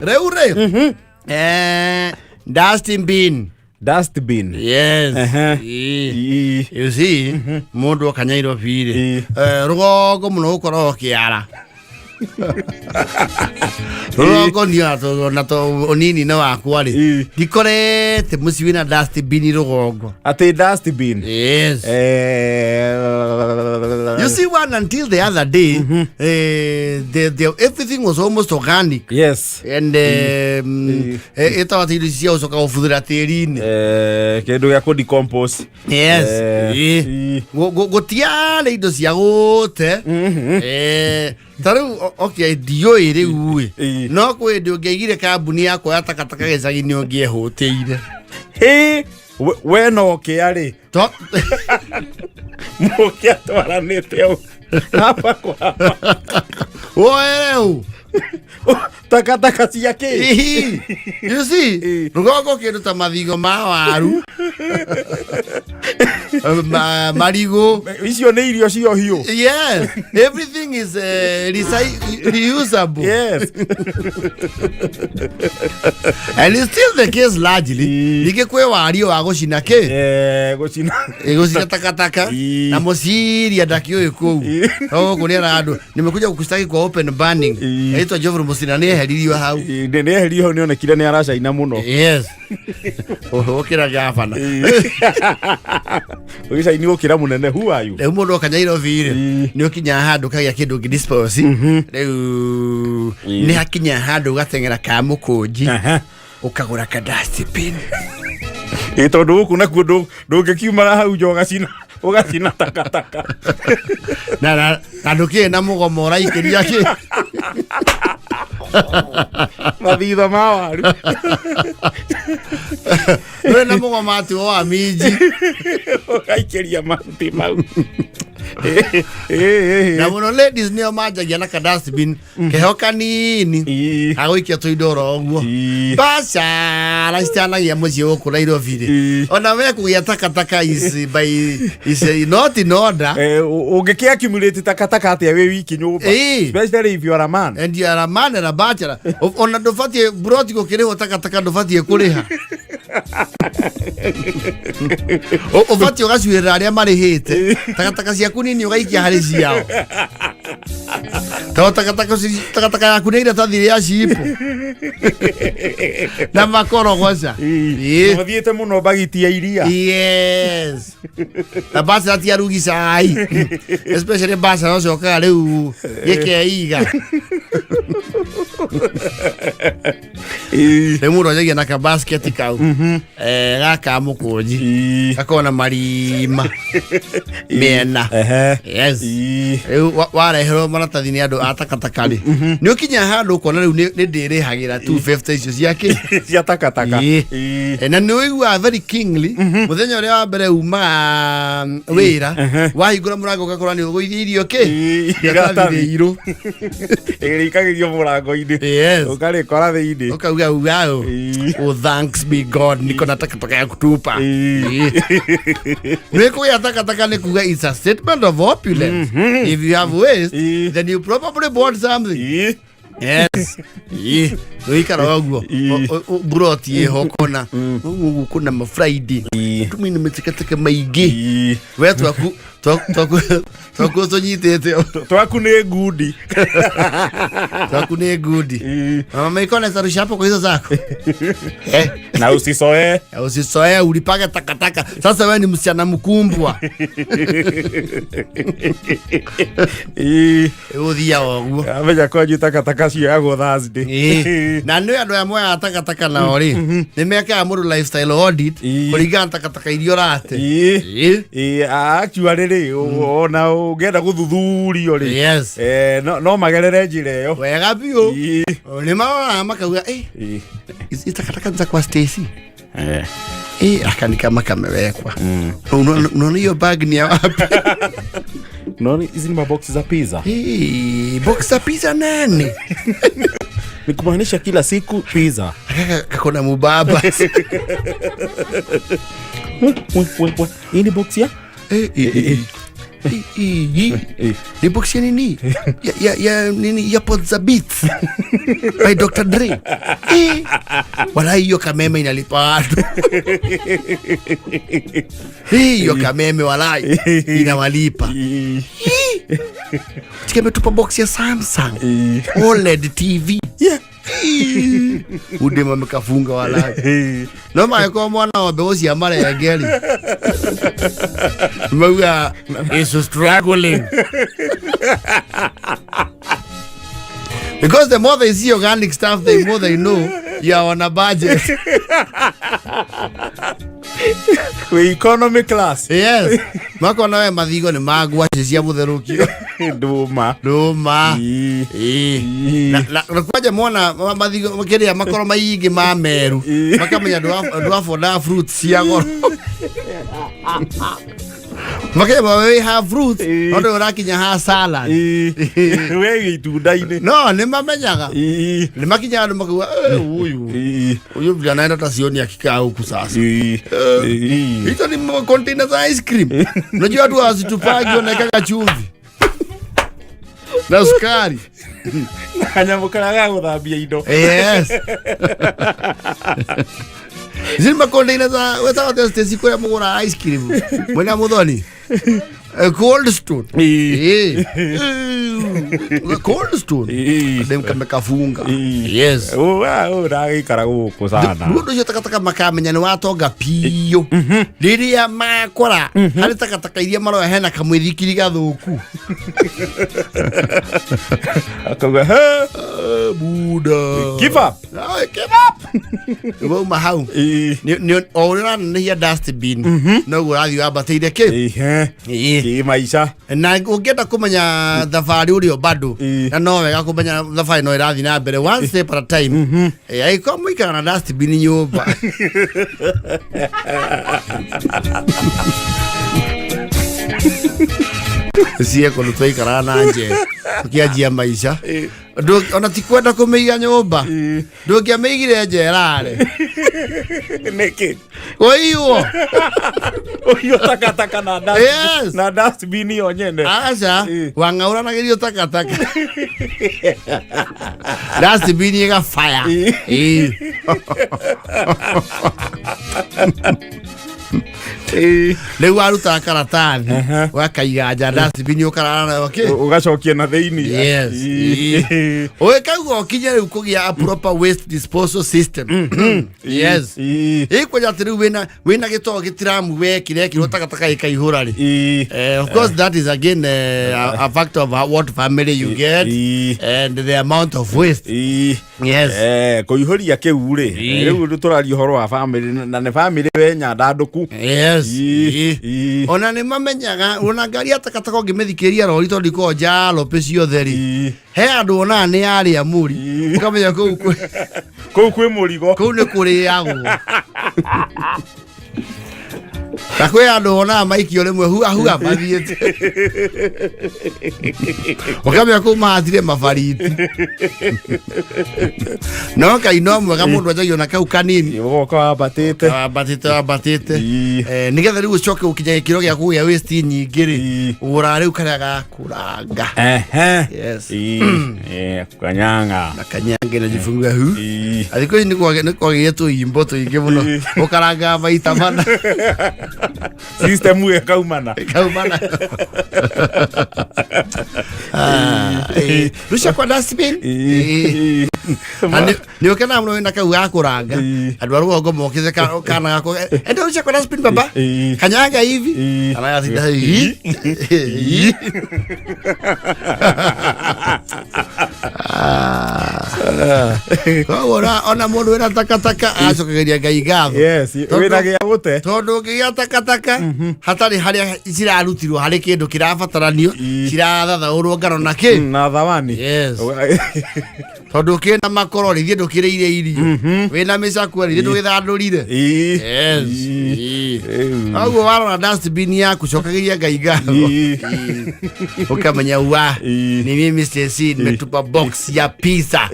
Rĩu rĩ, dustbin. Dustbin. Yes. Ĩĩ. You see, mũndũ oka Nairobi rĩ, rũgongo mũno gũkoragwo kĩara rũgongo niĩ na to ũnini-inĩ wakwa rĩ, ndikorete mũciĩ wĩna dustbin rũgongo. Atĩ dustbin? Yes. You see, one until the other day, everything was almost organic. And ĩtawa indo cia gũcoka gũbuthĩra tĩri-inĩ. Kĩndũ gĩa kũ decompose. Yes. Gũtiarĩ indo cia gũte. Ta rĩu okay, ndiũĩ rĩu ĩ. No kwĩ hĩndĩ ũngĩaigire kambuni ya kuoya takataka gĩcagi-inĩ ũngĩehũtĩire. Hĩ, we no kĩa rĩ mũkĩatwaranĩte ũũ hapa kwa hapa. Woere ũ. Takataka cia kĩ? Ihi. You see, rũgongo kĩndũ ta mathigo ma waru, marigũ. Icio nĩ irio cio hiũ. Yes, everything is reusable. And it's still the case largely. Ningĩ kwĩ wario wa gũcina kĩ? Gũcina. Gũcina takataka. Na mũciria ndakĩũĩ kũu. Gũkũ nĩ andũ nimekuja kukushtaki kwa open burning. Aitwa Geoffrey Musina nĩ eheririo hau. Nĩ eheririo hau, nĩ onekire nĩ aracaina mũno. Yes. Ũkĩra gavana. Ũgĩcaini gũkĩra mũnene, who are you? Rĩu mũndũ oka Nairobi rĩ, nĩ ũkinyaga handũ kagĩa kĩndũ ngĩ dispose. Rĩu nĩ hakinyaga handũ ũgateng'era ka mũkũnji, ũkagũra ka dustbin. Ĩ, tondũ gũkũ nakuo ndũngĩkiumara hau nja ũgacina takataka. Na ndũkĩrĩ na mũgomo ũraikĩria kĩ. Mathitho ma waru. Ndũrĩ na mũgomo atĩ wa minji. Ũgaikĩria mahuti mau. Na mũno ladies nĩo manjagia na ka dustbin keho kanini agũikia tũindo oro ũguo. Biacara citanagia mũciĩ gũkũ Nairobi rĩ, ona we kũgĩa takataka is by is not in order. Ũngĩkĩ accumulate takataka atĩa wĩ wiki nyũmba? Especially if you are a man. And you are a man and a bachelor. Ona ndũbatiĩ broti gũkĩrĩhwo takataka, ndũbatiĩ kũrĩha. Ũbatiĩ ũgacuĩrĩra arĩa marĩhĩte takataka ciaku nini, ũgaikia harĩ ciao, tondũ takataka takataka yaku nĩ iratathi rĩa cipu na makorogoca. Mathiĩte mũno mbagiti ya iria. Yes, na bachelor ti arugi cai, especially bachelor ũcio ũkaga rĩu gĩkeiga. Rĩu mũndũ anjagia na kabasket kau, gaka mũkũnji, gakorwo na marima mĩena. Yes. Rĩu wareherwo maratathi nĩ andũ a takataka rĩ, nĩ ũkinyaga handũ ũkona rĩu nĩ ndĩrĩhagĩra 250 icio ciake cia takataka. Na nĩ ũiguaga very kingly mũthenya ũrĩa wa mbere umaga wĩra, wahingũra mũrango ũgakora nĩ ũgũithia irio kĩ iratathi rĩirũ. Ĩrĩikagĩrio mũrango-inĩ. Yes. Ũkarĩkora thĩinĩ. Ukauga ugao, "Oh, thanks be God, niko na takataka ya kutupa." Nĩ kũgĩa takataka nĩ kuga it's a statement of opulence. If you have waste, then you probably bought something. Yes. Wĩikara ũguo mburoti ĩho kona ũguo kuna ma Friday tumini mĩteketeke maingĩ. We twaku twaku tũnyitĩte. Twaku nĩ ngundi. Twaku nĩ ngundi. Mama Maikona sarusha hapo kwa hizo zako. Na usisoee. Usisoee ulipaka takataka. Sasa wewe ni msichana mkumbwa. Ũthiaga ũguo. Amenya kwanyu takataka cioyagwo Thursday. Na nĩ andũ aya moyaga takataka nao rĩ, nĩ mekaga mũndũ lifestyle audit kũringana na takataka iria ũrate. Ĩĩ, actually rĩ, ona ũngĩenda gũthuthurio rĩ, no magerere njĩra ĩyo. Wega biũ. Nĩ maroraga makauga, "Hizi takataka ni za kwa Stacy." Aka ni kama kamewekwa. Unaona hiyo bag ni ya wapi? Unaona hizi ni maboksi za pizza. Box za pizza nane. Ni kumaanisha kila siku pizza. Akaka kakona mubaba. We, we, we. Hii ni box ya? Hii ni box ya nini, ya nini, ya Pods za Beats by Dr. Dre. Wala hiyo kameme inalipa watu. Hiyo kameme walai inawalipa. Tikemetupa box ya Samsung OLED TV. Udema mekafunga walai. No magĩkorwo mwana wa mbeũ cia marengeri mauga is struggling because the more they see organic stuff, the more they know you are on a budget. Wĩ economy class. Yes, makona we mathigo nĩ magwaci cia mũtherũkio. Ndũma. Ndũma. Ĩĩ. Ĩĩ. Ĩĩ. Na kwanja mona mathigo kĩrĩa makoro maingĩ ma meru, makamenya ndwafondaga fruits cia goro, makenya we have fruits, no ndũ ũrakinya ha salad. Ĩĩ. We itunda-inĩ. No nĩ mamenyaga. Nĩ makinyaga andũ makauga, "Eh, huyu huyu vile anaenda hata sioni akikaa huku sasa." Hizo ni container za ice cream. Unajua watu hawazitupagi, wanaekaga chumvi na sukari. Kanyamũ karĩa ga gũthambia indo. Yes. Zile macontainer za wetaga test kũrĩa mũgũra ice cream. Mwena Muthoni. Cold Stone. Cold Stone. Dem kamekafunga. Yes. Ndagĩikara gũkũ sana. Rĩu ũndũ ũcio takataka makamenya nĩ watonga piũ rĩrĩa makora harĩ takataka iria maroya hena kamwĩthikiri gathũku. Akauga, "He, Buda. Give up." Ah, give up. Wauma hau. O ũrĩa ũranenehia dustbin noguo ũrathiĩ wambatĩire kĩ. Kĩ maica. Na ũngĩenda kũmenya thabarĩ ũrĩa bado, na no wega kũmenya thabarĩ no ĩrathiĩ na mbere one step at a time. Angĩkorwo mũikara na dustbin nyũmba, cie kũndũ twaikaraga na nje tũkĩanjia maica. Ona ti kwenda kũmĩiga nyũmba, ndũngĩamĩigire njerarĩ. Nĩkĩ? Ũiywo. Ũiywo takataka na Yes. na dustbin yo nyene. Aca. Wang'aũranagĩrio takataka, dustbin ĩgabaya. Rĩu warutaga karatathi ũgakaiga nja, dustbin ũkarara nayo kĩ. Ũgacokia na thĩinĩ. Yes. Ũgĩkauga ũkinye rĩu kũgĩa a proper waste disposal system. Yes. Ĩkwanja atĩ rĩu wĩna gĩtoo gĩtiramu wekĩrekĩrwo takataka ĩkaihũra rĩ. Of course that is again a factor of what family you get and the amount of waste. Yes. Kũihũria kĩu rĩ, rĩu tũraria ũhoro wa family na nĩ family we nyandandũku. Yes. Ona nĩ mamenyaga ona ngari ya takataka ũngĩmĩthikĩria rori tondũ ikoragwo njalopĩ ciothe rĩ, he andũ onaga nĩ yarĩa mũri, ũkamenya kũu kũu kwĩ mũrigo. Kũu nĩ kũrĩagwo. Na kwĩ andũ onaga maikio rĩmwe hua hua mathiĩte, ũkamenya kũu mahatire mabariti. No Ngai no mwega, mũndũ anjagia ona kau kanini. Ũgoka wambatĩte. Wambatĩte wambatĩte. Nĩgetha rĩu ũcoke gũkinya gĩkĩro gĩa kũgĩa waste nyingĩ rĩ, ũgũraga rĩu karĩa ga kũranga. Yes. Kanyanga. Na kanyange najifunga hu. Athikũ ici nĩ kwagĩire tũimbo tũingĩ mũno, ũkarangaga maita mana. System ĩkaumana. Kaumana. Ah, rusha kwa dustbin. Na nĩ ũkenaga mũno wĩna kau ga kũranga. Andũ a rũgongo mokĩte kana gako, enda rusha kwa dustbin baba. Kanyanga hivi. Kana gatinda hi. Hi. Ah. Koguo ona mũndũ wĩna takataka acokagĩria Ngai ngatho. Yes, wĩna gĩa gũte. Tondũ ũngĩgĩa takataka hatarĩ harĩa cirarutirwo harĩ kĩndũ kĩrabataranio, cirathathaũrwo ngano na kĩ. Na thawani. Yes. Tondũ kĩna makoro rĩ, ithuĩ ndũkĩrĩire irio, wĩna mĩcakwe rĩ, ithuĩ ndũgĩthandũrire. Yes. Koguo warora dustbin yaku, cokagĩria Ngai ngatho. Ũkamenya wa ni mimi Stacy nimetupa box ya pizza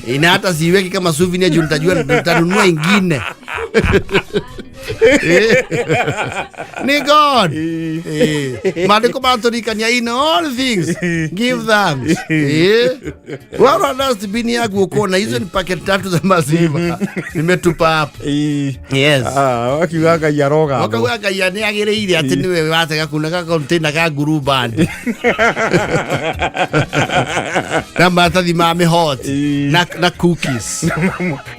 ina hata siweki kama souvenir juu nitajua nitanunua ingine. Nĩ God. Maandĩko matũrikania, in all things give thanks. Warora dustbin yaku ũkona hizo ni packet tatu za maziwa nimetupa hapo. Yes. Ah, wakiuga Ngai arogathwo. Wakauga Ngai nĩ agĩrĩire atĩ nĩwe watega kuna ga container ka Blue Band na maratathi ma mĩhoti na cookies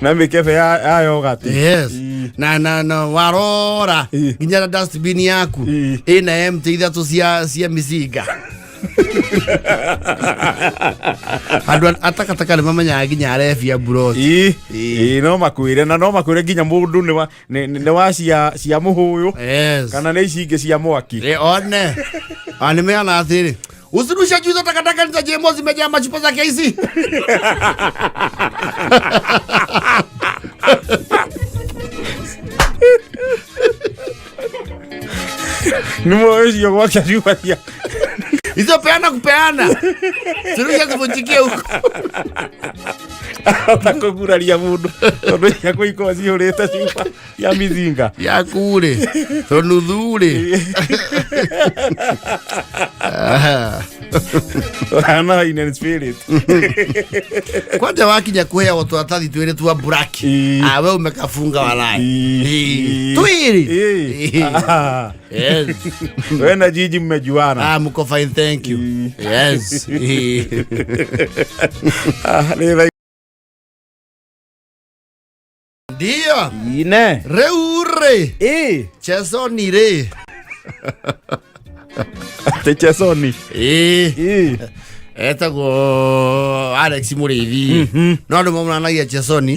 na mĩkebe ya yogati. Yes. Na warora nginya na dustbin yaku ĩna empty ithatũ cia mĩcinga. Andũ a takataka nĩ mamenyaga nginya arebia mburoti. Ĩ, no makwĩre, na no makwĩre nginya mũndũ nĩ wa cia mũhũyũ kana nĩ ici ingĩ cia mwaki. One animeana atĩrĩ, usirushe juu hizo takataka ni za GMO, zimejaa machupa za KC. Nĩ moĩ ũcio gwake cuba cia Hizo peana kupeana, sirusha zivunjikie huko. Ahota kũguraria mũndũ tondũ ciaku ikorwo cihũrĩte cuba cia mizinga. Yaku rĩ, tũnuthu rĩ. Ũrana in spirit. Kwanja wakinya kuheagwo tũratathi twĩrĩ twa buraki, ah, we umekafunga walai. Twĩrĩ. Ah. Yes. We na Jiji mmejuana. Ah, mko fine, thank you. Yes. Ah, nĩ thaa Ndio. Ine. Rĩu rĩ, Chesoni rĩ. Atĩ Chesoni? Ĩĩ. Etagwo Alex Mũrĩithi, no andũ mamũranagia Chesoni.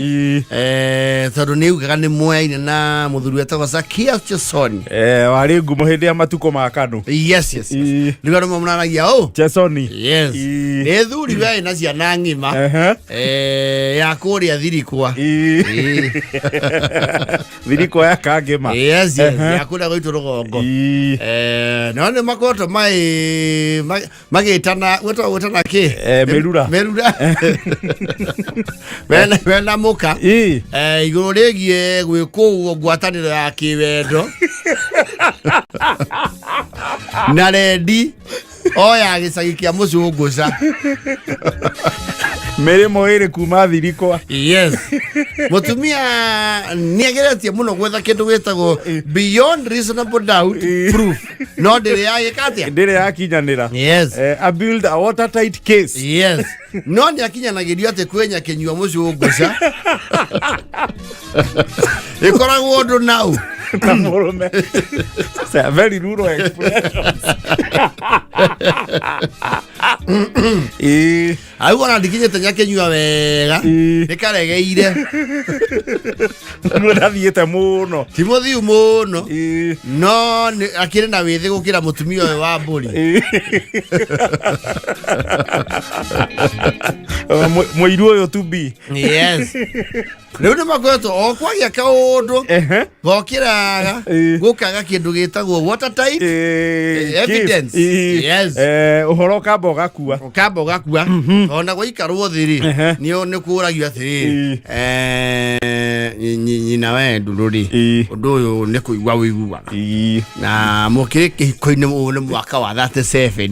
Tondũ nĩ ugaga nĩ moyaine na mũthuri wetagwo Zakias Chesoni. Eh, warĩ ngumo hĩndĩ ya matukũ ma KANU. Yes. Rĩu andũ mamũranagia ũ? Chesoni. Yes. Nĩ thuri we na ciana ng'ima ya kũrĩa Thirikwa. Thirikwa ya Kangĩma. Yes, ya kũrĩa gwitũ rũgongo. No nĩ makoretwo magĩtana gwĩtagwo gwĩtana kĩ? Mĩrura. Mĩrura wena mũka igũrũ rĩgiĩ gwĩkũũo ngwatanĩro ya kĩwendo na rendi o ya gĩcagi kĩa mũcũngũca. Mĩrĩmo ĩrĩ kuma Thirikwa. Yes, mũtumia nĩ ageretie mũno gwetha kĩndũ gĩtagwo beyond reasonable doubt proof, no ndĩrĩ yagĩka atĩa? Ndĩrĩ yakinyanĩra. Yes. A build a watertight case. Yes, no nĩ akinyanagĩrio atĩ kwĩ nyakĩnyua mũcũngũca ĩkoragwo ũndũ nau na mũrũme. It's a very rural expression. Au ona ndikinyĩte nyakĩnyua wega. Nĩ karegeire. Nĩ ndathiĩte mũno. Ti mũthiu mũno, no akĩrĩ na wĩthĩ gũkĩra mũtumia ũyũ wa mbũri. Mũiru ũyũ to be. Yes, rĩu nĩ makoretwo o kwagĩa kaũndũ gokĩraga gũkaga kĩndũ gĩtagwo watertight evidence. Case. Yes. Ũhoro ũkamba ũgakua. Ũkamba ũgakua, ona gũikarwo thĩ rĩ, nĩ kũragio atĩrĩrĩ, nyina we ndũrũ rĩ, ũndũ ũyũ nĩ kũigua wĩiguaga na mũkĩrĩ kĩhiko-inĩ ũyũ nĩ mwaka wa 37.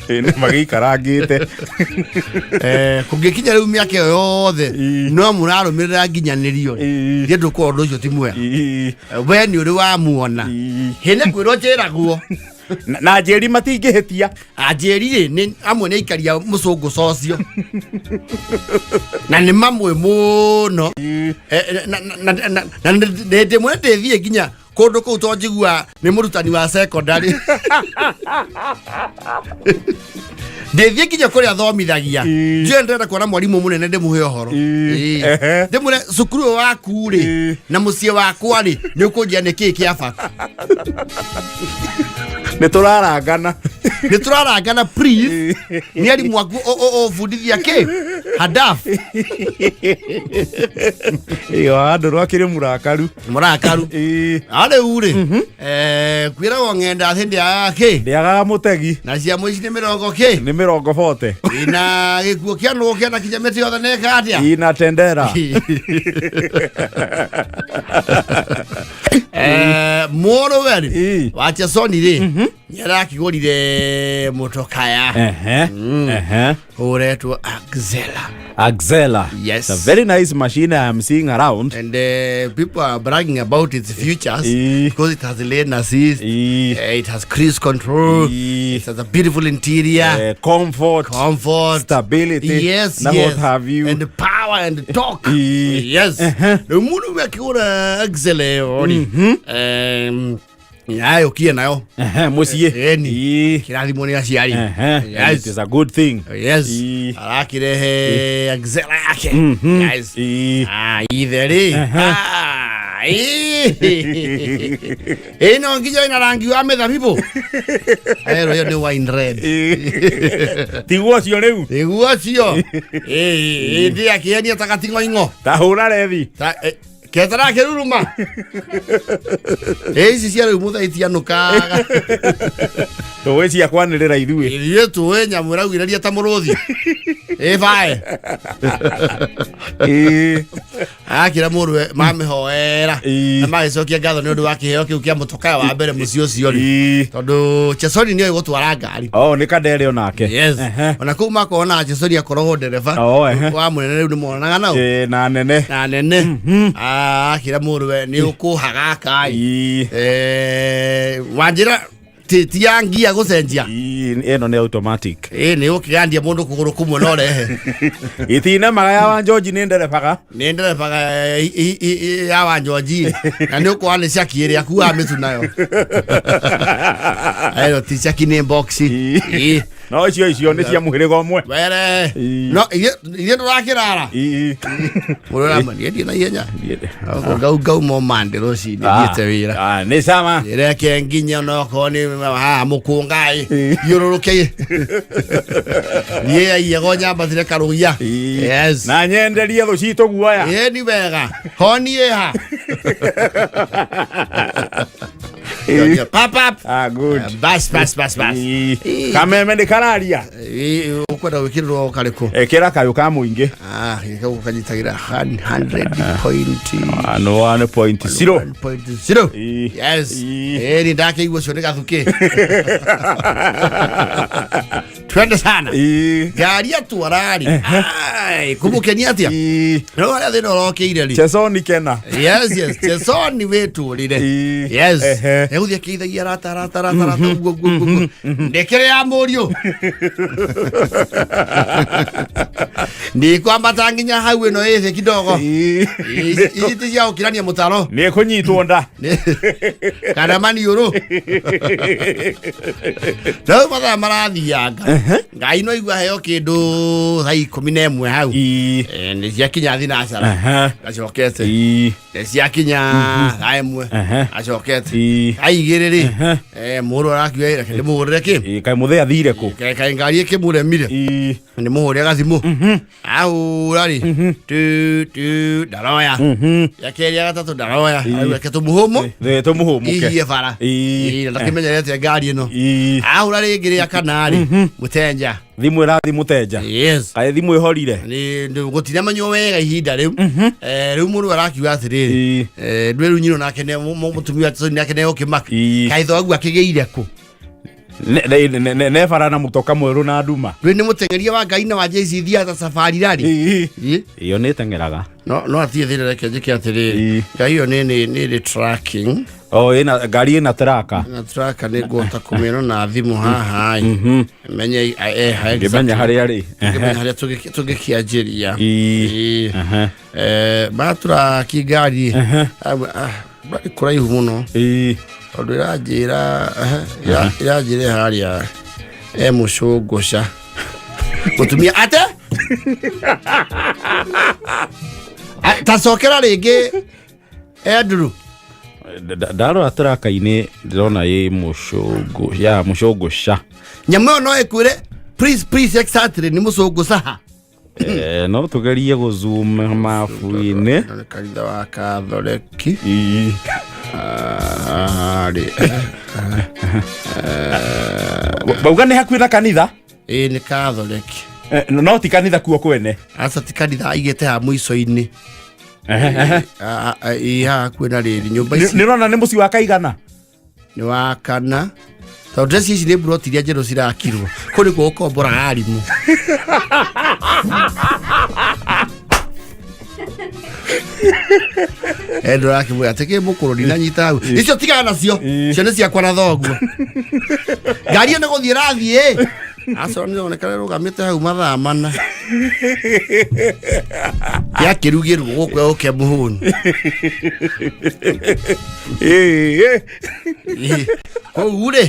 Nĩ magĩikarangĩte. Kũngĩkinya rĩu mĩaka ĩyo yothe no mũrarũmĩrĩra nginyanĩrio rĩ, thiĩ ndũkorwo ũndũ ũcio ti mwega. We nĩ ũrĩ wamuona hĩndĩ kwĩrwo njĩragwo. Na njĩri matingĩhĩtia. Anjĩri rĩ, nĩ amwe nĩ aikaria mũcũngũca ũcio na nĩ mamwe mũno. Na nĩ ndĩmwe ndĩthiĩ nginya kũndũ kũu to njigua nĩ mũrutani wa secondary, ndĩthiĩ nginya kũrĩa athomithagia. Njũĩ ndĩrenda kuona mwarimũ mũnene, ndĩmũhe ũhoro. Ndĩmwĩre cukuru ũyũ waku rĩ na mũciĩ wakwa rĩ, nĩ ũkũnjia nĩ kĩĩ kĩa bata. Nĩ tũrarangana. Nĩ tũrarangana, please, nĩ arimũ aku ũbundithia kĩ. Hadaf. Ĩyo handũ rwakĩrĩ mũrakaru. Mũrakaru. Ĩĩ. Arĩu rĩ, kwĩragwo ng'enda thĩ ndĩagaga kĩ? Ndĩagaga mũtegi. Na cia mũici nĩ mĩrongo kĩ? Nĩ mĩrongo bote. Na gĩkuo kĩa nũgũ kĩanakinya mĩtĩ yothe nĩka atĩa? Ina tendera. Mũrũwe rĩ, Ĩĩ. wa Chesoni rĩ, nĩarakĩgũrire mũtokaya Ehe. Ehe. ũretwo Axela. Axela. Yes. It's a very nice machine I am seeing around. And people are bragging about its features because it has lane assist, it has cruise control, it has a beautiful interior, Comfort, comfort, stability, yes, na yes, what have you. And the power and the torque. Yes. Rĩu mũndũ ũyũ akĩgũra Axela ĩyo rĩ, yayũkie nayo. Ehe, mũciĩ. Ĩni. Kĩrathimwo nĩ aciari. Ehe, and it is a good thing. Yes. Arakĩrehe Axela yake. Yes. Ah, ithe rĩ. Ah, ĩ. Ĩno nginya ĩna rangi wa mĩthabibũ. Erwo ĩyo nĩ wine red. Tiguo ũcio rĩu. Nĩguo ũcio. Ĩ, ĩndĩ akĩhenia ta gating'oing'o. Ta hũra rethi. Ta, ketara kĩruruma. Ĩ, ici cia rĩu mũthee itianũkaga. Tũĩ cia kwanĩrĩra ithuĩ. Ithuĩ tũĩ nyamũ ĩraugĩrĩria ta mũrũthi. Ĩ bae. Akĩra mũrũwe mamĩhoera na magĩcokia ngatho nĩ ũndũ wa kĩheo kĩu kĩa mũtokaya wa mbere mũciĩ ũcio rĩ, tondũ Chesoni nĩoĩ gũtwara ngari. Oh, nĩ kadere onake. Yes. Ona kũu makorwo na Chesoni akoragwo ndereba Oh, ehe. wa mũnene rĩu nĩ monanaga nao. Na nene. Na nene. Akĩra mũrũwe nĩ ũkũha gaka ĩ. Wanjĩra ti ya ngia gũcenjia. Ĩno nĩ automatic. Ĩ, nĩ ũkĩgandia mũndũ kũgũrũ kũmwe no rehe. Itinemaga ya Wanjoji nĩ nderebaga. Nĩ nderebaga ya Wanjoji na nĩ ũkuona nĩ caki ĩrĩa akuaga mĩtu nayo. Ĩno ti caki, nĩ box. Ĩ. No icio nĩ cia mũhĩrĩga ũmwe. Were. No ithuĩ tũrakĩrara. Mũrũ ũramania thiĩ na ihenya. Ngau ngau mo mande rũcinĩ thiĩte wĩra. Ah, nĩ sama. Reke nginya onokorwo nĩ haha mũkũngai thiũrũrũke niĩ aiego nyambatire karũia. Yes. Na nyenderie thũ citũ guoya. Ĩ, ni wega honi ĩha. Pap pap. Ah, good. Bas bas bas bas. Kameme nĩ kararia. Ĩ, ũkwenda gwĩkĩrĩrwo karĩkũ? Ĩkĩra kayũ ka mũingĩ. Ah, gĩkau kanyitagĩra 100 point 1.0. 1.0. Yes. Ĩ, ni ndakĩigua ũcio nĩ gathukĩ. Twende sana. Ngari atwarari kũmũkenia atĩa no harĩa thĩna ũrokĩire rĩ? Chesoni kena. Yes, Chesoni wĩtũrire. Yes. Egũthiĩ akĩithagia rata rata rata rata ũguo ũguo ũguo ndĩkĩrĩ ya mũriũ ndikwambata nginya hau ĩno ĩthĩ kidogo. Ici ti cia gũkirania mũtaro. Nĩ kũnyitwo nda. Kana maniũrũ. Rĩu mathaa marathianga, ngai no igua heo kĩndũ thaa 11 hau. Nĩ ciakinya thinacara. Acokete. Nĩ ciakinya thaa 1. Acokete. Thaa 2 rĩ, mũrũ arakiuga reke ndĩmũgũrĩre kĩ. Kaĩ mũthee athire kũ? Kaĩ ngari ĩkĩmũremire. Nĩ mũhũre gathimũ ahũra rĩ, tu tu ndaroya, ya kerĩ, ya gatatũ ndaroya. Rĩu reke tũmũhũmũ. Tũmũhũmũke. Ihie bara. Na ndakĩmenyerete ngari ĩno. Ahũra rĩngĩ rĩa kana rĩ, mũtenja. Thimũ ĩrathi mũtenja. Yes. Kaĩ thimũ ĩhorire? Gũtiramenywo wega ihinda rĩu. Rĩu mũndũ arakiuga atĩrĩrĩ, ndwĩ rĩu nyino nake mũtumia wa Chesoni nake nĩegũkĩmaka. Kaĩ thoguo akĩgĩire kũ? Ne bara na mũtoka mwerũ na nduma. Rĩu nĩ mũteng'eria wa ngai na wa JC thiata safari rari. Ĩyo nĩ ĩteng'eraga. No atie thĩna, reke njĩke atĩrĩrĩ. Ngai ĩyo nĩ tracking. Oh, ĩna ngari ĩna traka. Na tracker nĩ ngũhota kũmĩona na thimũ haha ĩ menye eha. Ngĩmenya harĩa rĩ. Ngĩmenya harĩa tũngĩkĩanjĩria. Maturaki ngari kũraihu mũno tondũ ĩranjĩra ĩranjĩra harĩa e mũcũngũca mũtumia ate. Tacokera rĩngĩ, Andrew. Ndarora traka-inĩ ndĩrona ĩ mũcũngũ ya mũcũngũca. Nyamũ ĩyo no ĩkwĩre please please exactly nĩ mũcũngũ saha. No tũgerie gũ zoom mabu-inĩ. Nĩ kanitha wa Katholeki. Ii. Harĩ Bauga nĩ hakuhĩ na kanitha. Ĩĩ, nĩ Katholeki. No ti kanitha kuo kwene. Aca, ti kanitha, aigĩte ha mũico-inĩ. Ĩĩ, haha hakuhĩ na rĩrĩ nyũmba ici. Nĩ ũrona nĩ mũciĩ wa kaigana? Nĩ wa kana, tondũ ndreci ici nĩ mburoti iria njerũ cirakirwo kũu nĩkuo gũkomboraga arimũ. Endo akĩmwĩra atĩ kĩ mũkũrũ ndinanyita hau, icio tigana nacio, icio nĩ ciakwa na thoguo. Ngari ĩyo nĩ gũthiĩ ĩrathiĩ. Aca, nĩroneka rũgamĩte hau mathaa 4 gĩakĩrugĩrwo gũkũ ũke mũhũni. Kũu rĩ,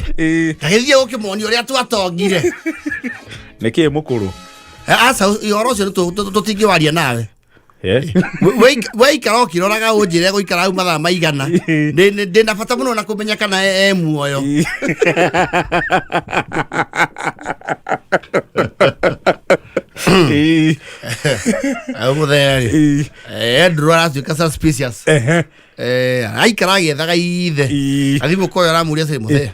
tagĩthiĩ ũkĩmonia ũrĩa twatongire. Nĩ kĩ mũkũrũ? Aca, ũhoro ũcio tũtingĩwaria nawe. Weikara ũkĩroraga ũnjĩre gũikara hau mathaa maigana. Ndĩ na bata mũno na kũmenya kana e muoyo. Mũthee rĩ, Andrew aratuĩka suspicious. Aikara agĩethaga ithe. Athimũ koyo aramũria atĩrĩ, mũthee,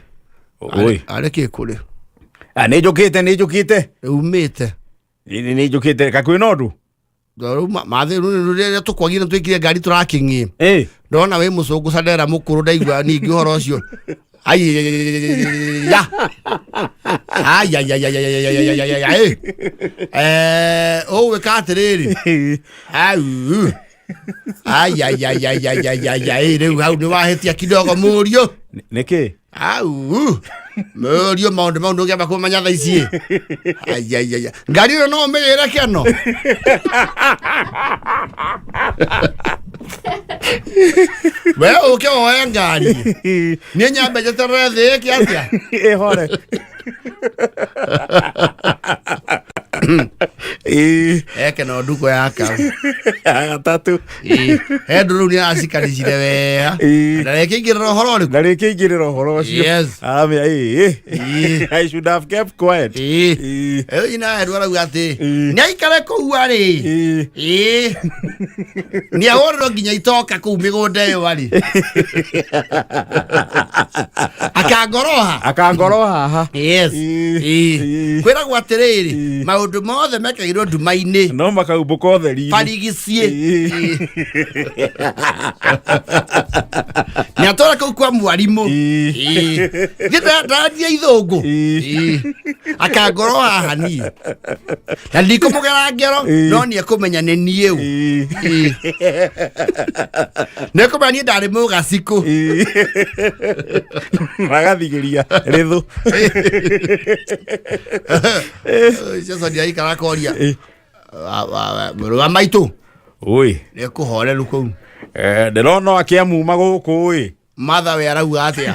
Oi. arĩ kĩ kũrĩ? Nĩ njũkĩte, nĩ njũkĩte. Umĩte? Nĩ njũkĩte kakwĩ na ũndũ. Rĩu mathĩ rĩrĩa tũkwagire twĩkire ngari tũrakĩng'ĩ. Ndona wĩ mũcũngũ candera mũkũrũ, ndaigua ningĩ ũhoro ũcio. Aiya, aiya, ũgwĩka atĩrĩrĩ, au aiaiaiaiaiaiai, rĩu hau nĩ wahĩtia kidogo, mũriũ. Nĩ kĩ? Au mũriũ, maũndũ mau ndũngĩamba kũmenya thaa ici. Aiaiaia, ngari ĩno no ũmĩgĩre kĩano. We ũke woe ngari, niĩ nyambe njeterere thĩ ĩke atĩa? Ĩhore. Eke no nduko ya kau. Gatatũ. Hendũ rĩu nĩ aracikaricire wega. Na rĩngĩ ingĩrĩra ũhoro ũrĩkũ? Na rĩngĩ ingĩrĩra ũhoro ũcio. Aramĩa ĩĩ. I should have kept quiet. Ĩĩ nyina Andrew arauga atĩ nĩ aikare kũu arĩ. Ĩĩ, nĩ ahũrĩrwo nginya itoka kũu mĩgũnda ĩyo arĩ akangoroha. Akangoro haha. Yes. Ĩĩ. Kwĩragwo atĩrĩrĩ, maũndũ mothe mekagĩrwo nduma-inĩ, no makaumbũka ũtheri-inĩ. Barigicie. Nĩ atwara kũu kwa mwarimũ. Thiĩ ndaria ithũngũ. Akangoro haha niĩ na ndikũmũgera ngero, no nĩ ekũmenya nĩ niĩ ũ. Nĩ ekũmenya niĩ ndarĩ mũgacikũ. Magathigĩria rĩthũ. Jason aikara akoria, mũrũ wa maitũ, Oi. Nĩ kũhoreru kũu? Ndĩrona akĩamuma gũkũ ĩ. Matha we arauga atĩa?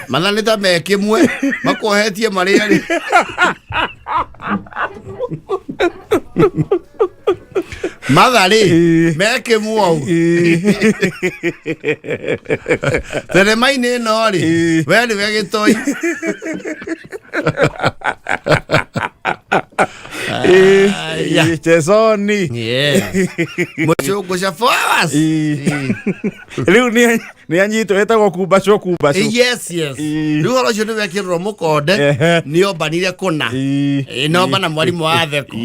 Matha nĩ ta me kĩmwe makuohetie marĩ erĩ. Matha rĩ, me kĩmwe ũũ thenema-inĩ ĩno rĩ, we nĩwe gĩtoi. Aya. Chesoni. Mũcũngũ cia 4 hours. Rĩu nĩ anyitwo, ĩtagwo kumbacwo kumbacwo. Yes. Rĩu ũhoro ũcio nĩ wekĩrĩrwo mũkonde. Nĩ ombanire kũna. Nomba na mwarimũ wa theko.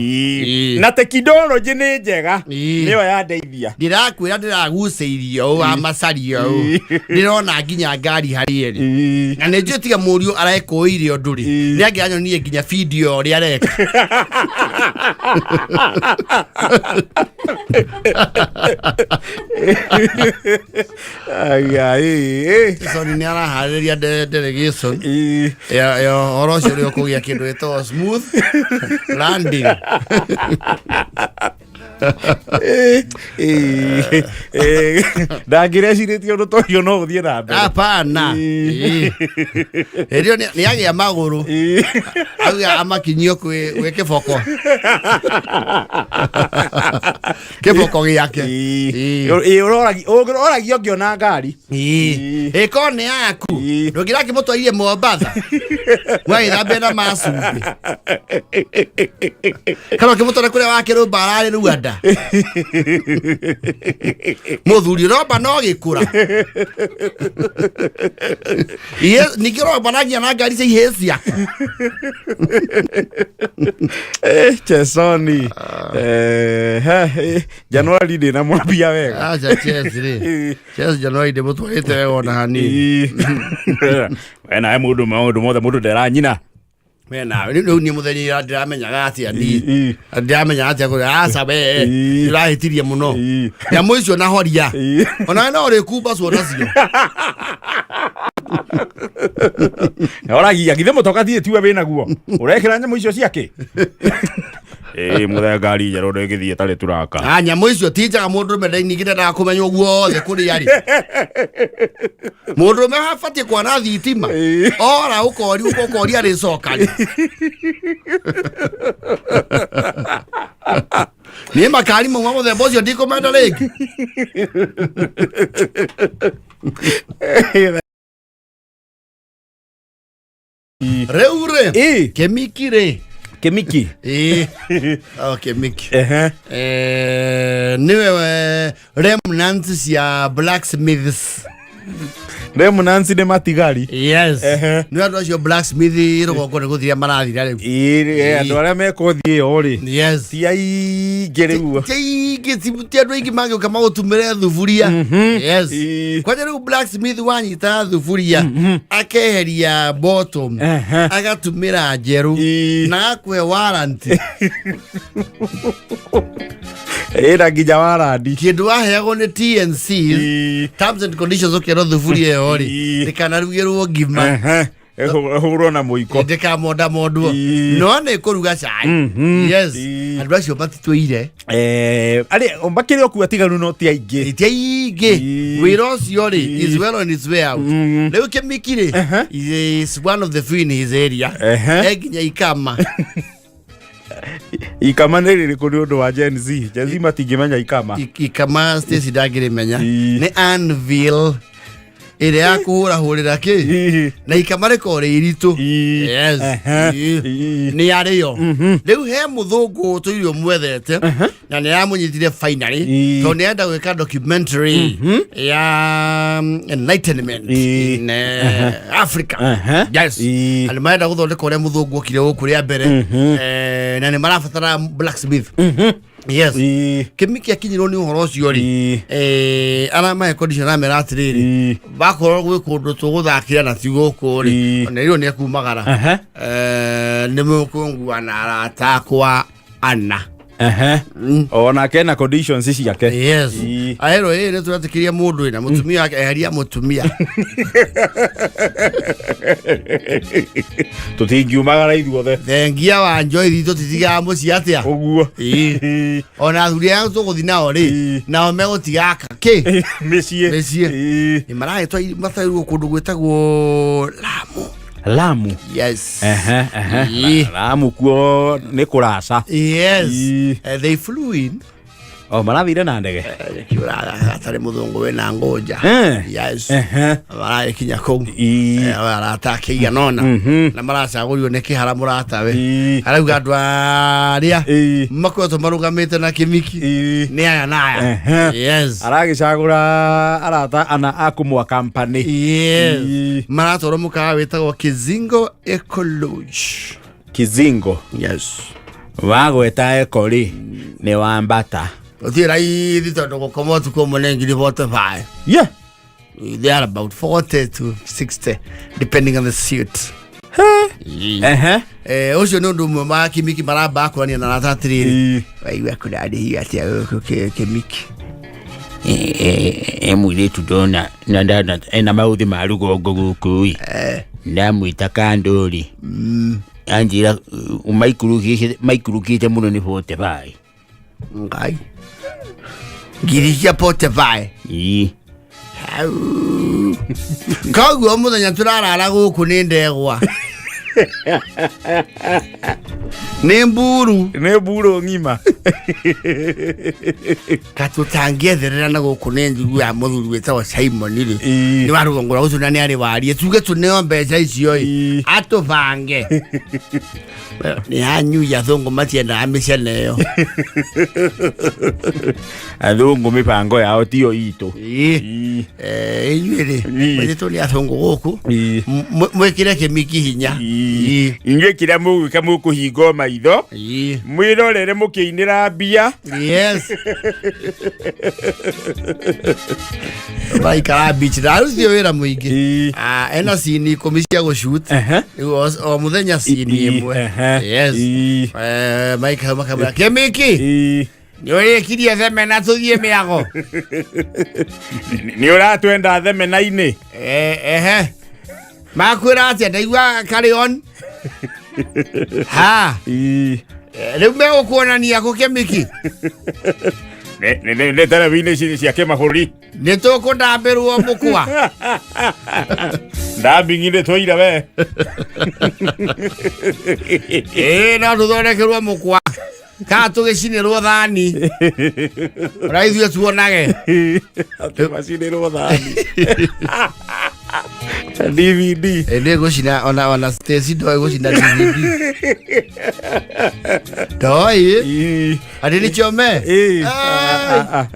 Na tekinoronjĩ nĩ njega. Nĩyo yandeithia. Ndĩrakwĩra, ndĩragucĩirio ũũ wa macaria ũũ, ndĩrona nginya ngari harĩ ĩrĩ. Na nĩ njũĩ tiga mũriũ arekũĩire ũndũ rĩ, nĩ angĩanyonirie nginya video ũrĩa areka. Aya, ĩ, Jason nĩ araharĩrĩria delegation ĩ. ya ũhoro ũcio ũrĩa ũkũgĩa kĩndũ gĩtagwo smooth landing. Ndangĩrecirĩtie ũndũ ta ũcio no ũthiĩ na mbere. Hapana. Ĩĩ. Hĩndĩ ĩyo nĩ agĩa magũrũ. Auga amakinyio gwĩ kĩboko. Kĩboko gĩake. Ĩĩ. Ĩĩ, ũroragia ũngĩona ngari. Ĩĩ. Ĩkorwo nĩ yaku. Ĩĩ. Ndũngĩrakĩmũtwarire Mombatha. Mwagĩthambia na macumbĩ. Kana ũkĩmũtwara kũrĩa wakĩrũmba ararĩ Rwanda. Mũthuri ũromba no gĩkũra. Ihe ningĩ ũromba na nginya na ngari cia ihĩĩ ciaku. Chesoni. Januari ndĩ na mwambia wega. Aca Chess rĩ. Chess Januari ndĩmũtwarĩte wega ona hanini. We nawe mũndũ maũndũ mothe mũndũ ndera nyina. We nawe rĩu niĩ mũthenya ndĩramenyaga atĩa niĩ. Ndĩramenya atĩa kũrĩa aca we ndĩrahĩtirie mũno. Nyamũ icio na horia. Onawe no ũrĩkumbacwo nacio. Oragia githĩ mũtoka thiĩ tiwe wĩnaguo ũrekĩra nyamũ icio ciake. Ĩĩ mũthee ngari njerũ ndĩngĩthiĩ ĩtarĩ turaka. Ah, nyamũ icio ti njega mũndũrũme ningĩ ndendaga kũmenya guothe kũrĩa arĩ. Mũndũrũme abatiĩ kwana thitima. Ora ũkori ũkoria rĩcoka rĩ. Niĩ makari mauma mũthemba ũcio ndikũmenda rĩngĩ. Rĩu rĩ Ĩ kĩmiki rĩ. Kĩmiki. Ĩĩ. Oh, kĩmiki. Ehe. Nĩwe remnants cia blacksmiths. Remnants nĩ matigari. Yes. Ehe. Nĩ andũ acio blacksmith rũgongo nĩ gũthira marathira rĩu. Ĩĩ andũ arĩa me kothi ĩyo rĩ. Yes. Ti aingĩ rĩu. Ti aingĩ ti andũ aingĩ mangĩũka magũtumĩre thuburia. Yes. Ĩĩ. Kwanja rĩu blacksmith wanyita thuburia akeheria bottom agatumĩra njerũ Ĩĩ. na agakũhe warranty. Ĩna nginya warandi. Kĩndũ waheagwo nĩ TNC Ĩĩ. terms and conditions ũkerwo thuburia ĩyo rĩ Ĩĩ. ndĩkanarugĩrwo ngima. Ĩhũrwo na mũiko. Ndĩkamondamondwo Ĩĩ. no nĩ kũruga cai. Yes. Ĩĩ. Andũ acio matitũire. Arĩ makĩrĩ o kuo atigaru no ti aingĩ. Ti aingĩ. Ĩĩ. Wĩra ũcio rĩ Ĩĩ. is well on its way out. Rĩu Kĩmiki rĩ is one of the few in his area. Ehe. E nginya ikama. Ikama nĩ rĩrĩkũ nĩ ũndũ wa Gen Z? Gen Z matingĩmenya ikama. Ikama Stacy ndangĩrĩmenya. Ĩĩ. Nĩ anvil ĩrĩa ya kũhũrahũrĩra kĩ Ĩĩ. na ikama rĩkorwo rĩ iritũ. Ĩĩ. Yes. Ehe. Ĩĩ. Ĩĩ. Nĩ arĩyo. Rĩu he mũthũngũ tũire ũmwethete na nĩ aramũnyitire finally Ĩĩ. tondũ nĩ arenda gwĩka documentary ya enlightenment Ĩĩ. in Africa. Ehe. Yes. Ĩĩ. Na nĩ marenda gũthondeka ũrĩa mũthũngũ okire gũkũ rĩa mbere. Na nĩ marabatara blacksmith. Yes. Ĩĩ. Kĩmiki akinyirwo nĩ ũhoro ũcio rĩ Ĩĩ. Aramahe condition aramera atĩrĩrĩ Ĩĩ. bakorwo gwĩ kũndũ tũgũthakĩra na ti gũkũ rĩ Ĩĩ. ona rĩo nĩ ekumagara. Ehe. Nĩ mũkũngua na arata akwa ana. Ehe. Onake na conditions ciake. Yes. Ĩĩ. Aherwo ĩ nĩ tũretĩkĩria mũndũ ĩ na mũtumia wake eheria mũtumia. Tũtingiumagara ithuothe. Thengia wa njoi itũ tũtitigaga mũciĩ atĩa. Ũguo. Ĩĩ. Ona athuri aya tũgũthiĩ nao rĩ Ĩĩ. nao megũtiga aka kĩ Mĩciĩ. Mĩciĩ. Ĩĩ. Nĩ maragĩtwa matwairwo kũndũ gwĩtagwo Lamu. Lamu. Yes. Ehe, ehe. Ĩĩ. Lamu kuo nĩ kũraca. Yes. Ĩĩ. They flew in. O marathire na ndege. Kiuraga atarĩ mũthũngũ wĩna ngũnja. Eh. Yes. Ehe. Maragĩkinya kũu. Ĩĩ. Arata akĩigana ũna na maracagũrirwo nĩ kĩhara mũratawe. Ĩĩ. Arauga andũ arĩa Ĩĩ. makoretwo marũgamĩte na Kĩmiki Ĩĩ. nĩ aya na aya. Ehe. Yes. Aragĩcagũra arata ana a kũmwa company. Yes. Ĩĩ. Maratwarwo mũkawa wĩtagwo Kizingo Eco Lodge. Kizingo. Yes. Wagweta eko rĩ nĩ wambata. Gũtirĩ raithi tondũ gũkoma ũtukũ ũmwe nĩ ngiri 45. Yeah. They are about 40 to 60 depending on the suit. Ehe. Ũcio nĩ ũndũ ũmwe wa Kĩmiki maramba kũrania na arata atĩrĩrĩ. Ĩĩ. Waigua kũrarĩhio atĩa gũkũ Kĩmiki? E mũirĩtu ndona na ndona ena maũthĩ ma rũgongo gũkũ ĩ ndamwĩta kandũri anjĩra maikurukĩte mũno nĩ 45. Ngai ngiri cia Spotify. Ii. Hau. Koguo mũthenya tũrarara gũkũ nĩ ndegwa, nĩ mburu. Nĩ mburu ng'ima. Katũtangĩetherera na gũkũ nĩ njugu ya mũthuri wĩtagwo Simon rĩ. Ii. Nĩ wa rũgongo rwa gũcuna, nĩ arĩ warie tuge tũneo mbeca icio ĩ. Ii. Atũbange nĩ anyui athũngũ matiendaga mĩcene ĩyo. Athũngũ mĩbango yao tiyo itũ. Ii. Ii. Inyuĩ rĩ, Ii. mwĩrĩtwo nĩ athũngũ gũkũ. Ii. Mwĩkĩre kĩmiki hinya. Ii. Inyuĩ kĩrĩa mũgwĩka, mũkũhingwo maitho, Ii. mwĩrorere mũkĩinĩra mbia. Yes, baikara beach na arutio wĩra mũingĩ. Ii. Ah, ena cini 10 cia gũshoot. Rĩu o mũthenya cini ĩmwe. Yes. Ii. Maikara makamwĩra, kĩmiki, Ii. nĩ ũrĩkirie themena, tũthiĩ mĩago. Nĩ ũratwenda themena-inĩ. Ehe, makwĩra atĩa? Ndaigua carry on ha. Ii. Rĩu megũkuonania kũ, kĩmiki? Nĩ terebi-inĩ ici cia kĩmabũrũri. Nĩ tũkũndambĩrwo mũkwa. Ndambingi-inĩ twaira we. Ĩĩ, no tũthondekerwo mũkwa kana tũgĩcinĩrwo thani ũrĩa ithuĩ tuonage. Atĩ macinĩrwo thani DVD. Nĩ gũcina ona Stacy ndoĩ gũcina DVD, ndoĩ. Ii. Atĩ nĩ chome. Ii. Ai. Ah, ah, ah.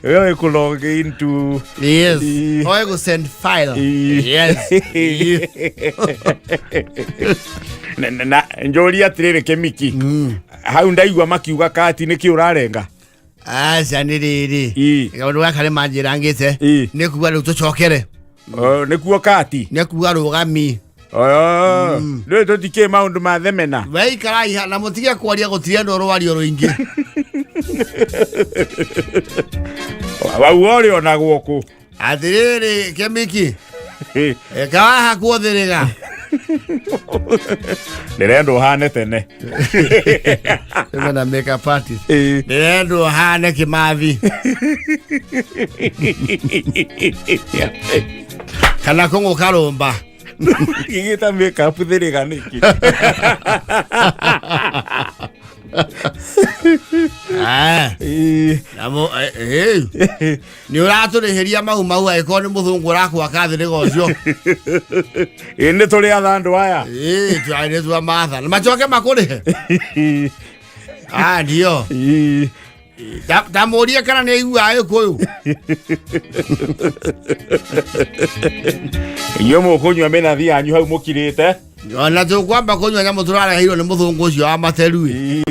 Wewe kulog into. Yes. Ii. Oĩ gũ send file. Ii. Yes. Ii. Na njũria atĩrĩrĩ, kĩmiki, hau ndaigua makiuga kati nĩkĩ ũrarenga? Aca, nĩ rĩrĩ, Ii. kaũndũ gaka nĩ manjĩrangĩte. Ii. Nĩ kuga rĩu tũcokere. Oh, nĩkuo kati. Nĩ kuga rũgami. Rĩu tũtikĩ maũndũ ma themena. Weikarai na mũtige kwaria, gũtirendwo rwario rũingĩ. Wauga ũrĩ ona gũkũ. Atĩrĩrĩ kĩmiki, kawaha kuothĩrĩga. Ndĩrenda ũhane tene. Ĩmwe makeup artist. Ĩĩ. Ndĩrendwo hane kĩmathi kana kũng'ũ karũmba. Gĩgĩta makeup thĩrĩga nĩkĩ? Ah, Ĩĩ. namo nĩ ũratũrĩhĩria mau mau angĩkorwo nĩ mũthũngũ ũrakwaka thĩrĩga ũcio. Ĩĩ, nĩ tũrĩ atha andũ aya. Ĩĩ, nĩ tua matha na macoke makũrĩhe. Ah, ndio. Ĩĩ. Ndamũrie kana nĩ aiguaga gĩkũyũ. Inyuĩ mũkũnyua mĩnathi yanyu hau mũkirĩte. Ona tũkwamba kũnyua nyamũ tũrareheirwo nĩ mũthũngũ ũcio wa materu ĩ.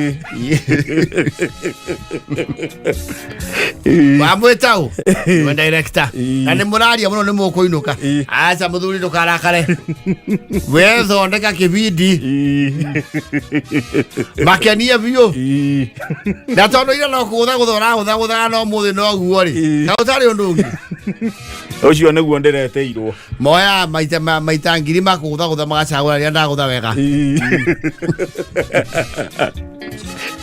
Wamwĩta ũ? Nĩwe director. Ĩĩ. Na nĩ mũraria mũno, nĩ mũkũinũka. Ĩĩ. Aca mũthuri, ndũkarakare, we thondeka kĩbindi Ĩĩ. makenie biũ. Ĩĩ. Na tondũ ira no kũgũthagũtha ũragũthagũthaga, no mũthĩ noguo rĩ. Ĩĩ. Na ũtarĩ ũndũ ũngĩ. Ũcio nĩguo ndĩreteirwo. Moya maita maita ngiri makũgũthagũtha, magacagũra rĩrĩa ndagũtha wega.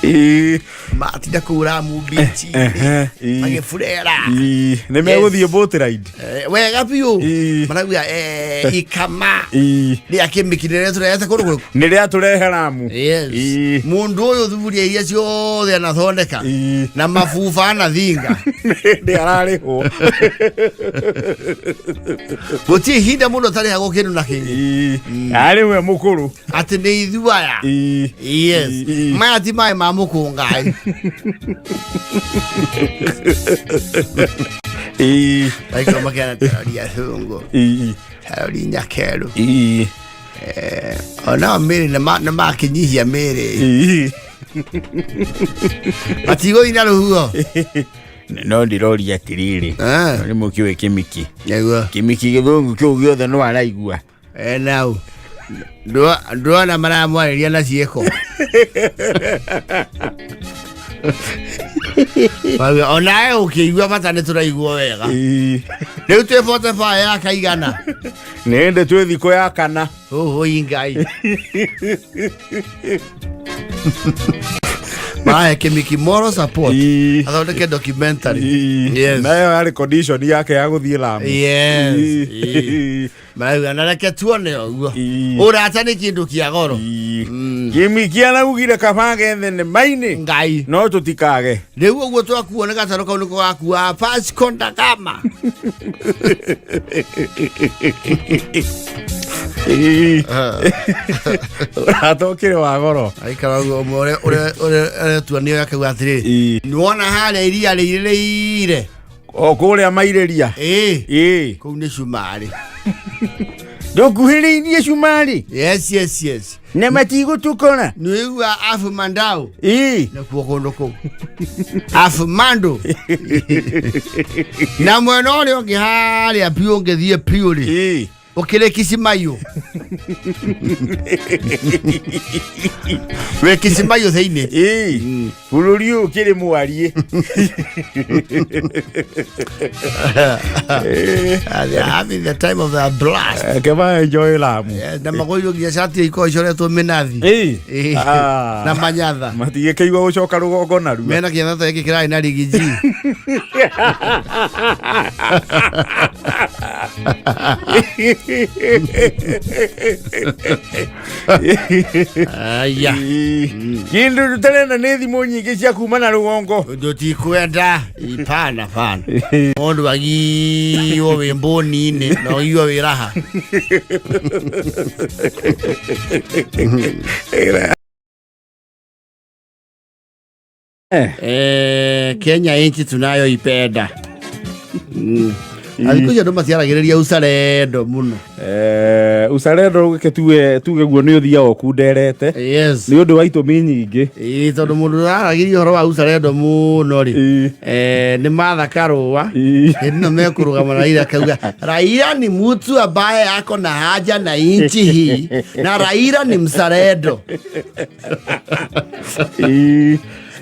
Ĩĩ. Matinda kũu Ramu beach Ĩĩ. magĩburera. Ĩĩ. Nĩ megũthiĩ boat ride. Wega biũ. Ĩĩ. Marauga ikama Ĩĩ. rĩa kĩmiki rĩrĩa tũrehete kũndũ kũrĩkũ. Nĩ rĩa tũrehe Ramu. Yes. Ĩĩ. Mũndũ ũyũ thuburia iria ciothe anathondeka Ĩĩ. na mabuba anathinga. Nĩ ararĩhwo. Gũtirĩ ihinda mũndũ atarĩhagwo kĩndũ na kĩngĩ. Ĩĩ. Arĩ we mũkũrũ. Atĩ nĩ ithuaya. Ĩĩ. Yes. Ĩĩ. Maya ti maĩ ma mũkũngai. Ĩĩ. Maikaro makĩana tarori athũngũ, Ĩĩ. tarori nyakerũ. Ĩĩ. Onao mĩrĩ nĩ makĩnyihia mĩrĩ. Ĩĩ. Matigũthiĩ na rũhuho. No ndĩroria atĩrĩrĩ, Ah. nĩ mũkĩũĩ kĩmiki? Nĩguo. Kĩmiki, gĩthũngũ kĩu gĩothe no araigua? Nau ndũrona maramwarĩria na ciĩko. Mauga, onawe ũkĩigua bata nĩ tũraigua wega. Ĩĩ. Rĩu twĩ 45 ya kaigana. Nĩ ndĩ twĩ thikũ ya kana. Ũhũi ngai. Marahe Kĩmiki moral support athondeke documentary. Yes. Nayo yarĩ condition yake ya gũthiĩ Lamu. Yes. Marauga na reke tuone ũguo. Ũrata nĩ kĩndũ kĩa goro. Kĩmiki araugire kabange thenema-inĩ Ngai. no tũtikage. Rĩu ũguo twakuo nĩ gatarũ kau nĩko gakua Vasco da Gama. Ũrata ũkĩrĩ wa goro. Aikara ũguo ũmwe ũrĩa ũrĩa ũrĩa ũretua nĩyo akauga atĩrĩrĩ. Nĩwona harĩa iria rĩirĩrĩire. O kũrĩa mairĩria. Ĩĩ. Kũu nĩ cumarĩ. Ndũkuhĩrĩirie cumarĩ. Yes. Na matigũtũkora. Nĩwaigua Afu Mandau? Nĩkuo kũndũ kũu. Afu Mando. Na mwena ũrĩa ũngĩ harĩa biũ ũngĩthiĩ biũ rĩ. Ũkĩrĩ Kisimayu. Wĩ Kisimayu thĩinĩ. Bũrũri ũyũ ũkĩrĩ mwariĩ. They are having the time of their blast. Keba enjoy Lamu. Yes, na magũirwo nginya cati ikoragwo icoretwo mĩnathi. Na manyatha. Matigĩkĩigua gũcoka rũgongo narua. Mena kĩnyatha gĩkĩ kĩrarĩ na rigi G. Aya. Kĩndũ tũtarenda nĩ thimũ nyingĩ cia kuma na rũgongo. Tũtikwenda ipana pana. Mũndũ agiywo wĩ mbũni-inĩ na ũgiywo wĩ raha. Kenya nchi tunayoipenda. Thikũ ici andũ matiaragĩrĩria uzalendo mũno. Uzalendo reke tuge guo nĩ ũthiaga ũkunderete. Yes. Nĩ ũndũ wa itũmi nyingĩ. Ĩĩ, tondũ mũndũ ũraragĩria ũhoro wa uzalendo mũno rĩ, nĩ Martha Karũa. Hĩndĩ ĩno mekũrũgama na Raila akauga Raila ni mtu ambaye ako na haja na nchi hii na Raila ni mzalendo.